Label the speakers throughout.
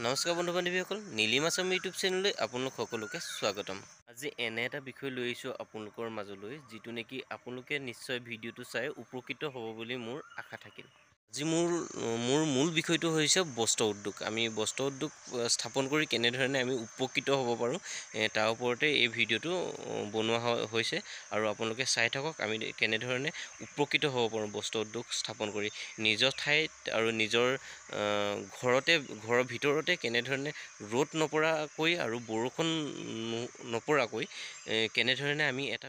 Speaker 1: নমস্কাৰ বন্ধু বান্ধৱীসকল, নীলিম আছাম ইউটিউব চেনেললৈ আপোনালোক সকলোকে স্বাগতম। আজি এনে এটা বিষয় লৈ আহিছোঁ আপোনালোকৰ মাজলৈ, যিটো নেকি আপোনালোকে নিশ্চয় ভিডিঅ'টো চাই উপকৃত হ'ব বুলি মোৰ আশা থাকিল। আজি মোৰ মূল বিষয়টো হৈছে বস্ত্ৰ উদ্যোগ। আমি বস্ত্ৰ উদ্যোগ স্থাপন কৰি কেনেধৰণে আমি উপকৃত হ'ব পাৰোঁ, তাৰ ওপৰতে এই ভিডিঅ'টো বনোৱা হৈছে। আৰু আপোনালোকে চাই থাকক আমি কেনেধৰণে উপকৃত হ'ব পাৰোঁ বস্ত্ৰ উদ্যোগ স্থাপন কৰি নিজৰ ঠাইত আৰু নিজৰ ঘৰতে, ঘৰৰ ভিতৰতে কেনেধৰণে ৰ'দ নপৰাকৈ আৰু বৰষুণ নপৰাকৈ কেনেধৰণে আমি এটা।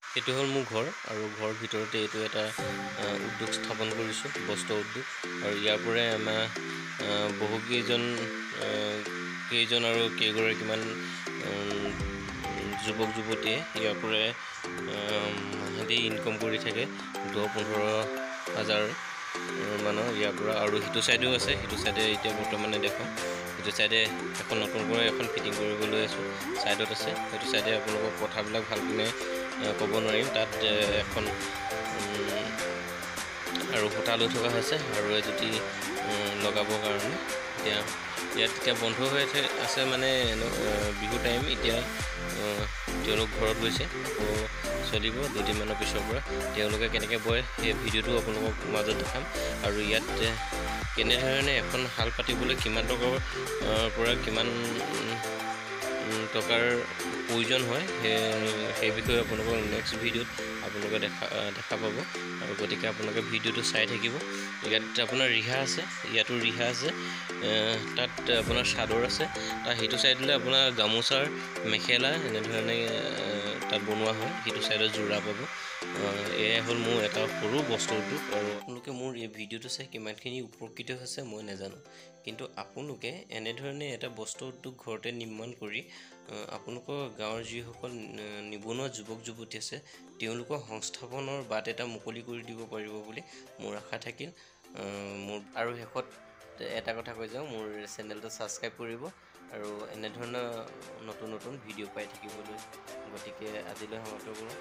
Speaker 1: এইটো হ'ল মোৰ ঘৰ আৰু ঘৰৰ ভিতৰতে এইটো এটা উদ্যোগ স্থাপন কৰিছোঁ, বস্ত্ৰ উদ্যোগ। আৰু ইয়াৰ পৰাই আমাৰ বহুকেইজন কেইজন আৰু কেইগৰাকীমান যুৱক যুৱতীয়ে ইয়াৰ পৰাই সিহঁতি ইনকম কৰি থাকে 10-15 হাজাৰ মানৰ ইয়াৰ পৰা। আৰু সিটো ছাইডেও আছে, সিটো ছাইডে এতিয়া বৰ্তমানে দেখোঁ সিটো ছাইডে এখন নতুনকৈ এখন ফিটিং কৰিবলৈ আছোঁ, ছাইডত আছে। সেইটো ছাইডে আপোনালোকক কথাবিলাক ভালকৈ ক'ব নোৱাৰিম। তাত এখন আৰু সূতা লৈ থকা হৈছে আৰু এজুতি লগাবৰ কাৰণে। এতিয়া ইয়াত এতিয়া বন্ধ হৈ আছে, মানে বিহু টাইম, এতিয়া তেওঁলোক ঘৰত গৈছে, আকৌ চলিব দুদিনমানৰ পিছৰ পৰা। তেওঁলোকে কেনেকৈ বয় সেই ভিডিঅ'টো আপোনালোকক মাজত দেখাম। আৰু ইয়াত কেনেধৰণে এখন শাল পাতিবলৈ কিমান টকাৰ পৰা কিমান টকাৰ প্ৰয়োজন হয়, সেই বিষয়ে আপোনালোকৰ নেক্সট ভিডিঅ'ত আপোনালোকে দেখা পাব। আৰু গতিকে আপোনালোকে ভিডিঅ'টো চাই থাকিব। ইয়াত আপোনাৰ ৰিহা আছে, ইয়াতো ৰিহা আছে, তাত আপোনাৰ চাদৰ আছে, তাৰ সেইটো ছাইডলৈ আপোনাৰ গামোচাৰ মেখেলা এনেধৰণে তাত বনোৱা হয়, সেইটো ছাইডত যোৰা পাব। এয়াই হ'ল মোৰ এটা সৰু বস্ত্ৰ উদ্যোগ। আৰু আপোনালোকে মোৰ এই ভিডিঅ'টো চাই কিমানখিনি উপকৃত হৈছে মই নাজানো, কিন্তু আপোনালোকে এনেধৰণে এটা বস্ত্ৰ উদ্যোগ ঘৰতে নিৰ্মাণ কৰি আপোনালোকৰ গাঁৱৰ যিসকল নিবনুৱা যুৱক যুৱতী আছে তেওঁলোকৰ সংস্থাপনৰ বাট এটা মুকলি কৰি দিব পাৰিব বুলি মোৰ আশা থাকিল। মোৰ আৰু শেষত এটা কথা কৈ যাওঁ, মোৰ চেনেলটো ছাবস্ক্ৰাইব কৰিব আৰু এনেধৰণৰ নতুন নতুন ভিডিঅ' পাই থাকিবলৈ। গতিকে আজিলৈ সমাপ্ত কৰোঁ।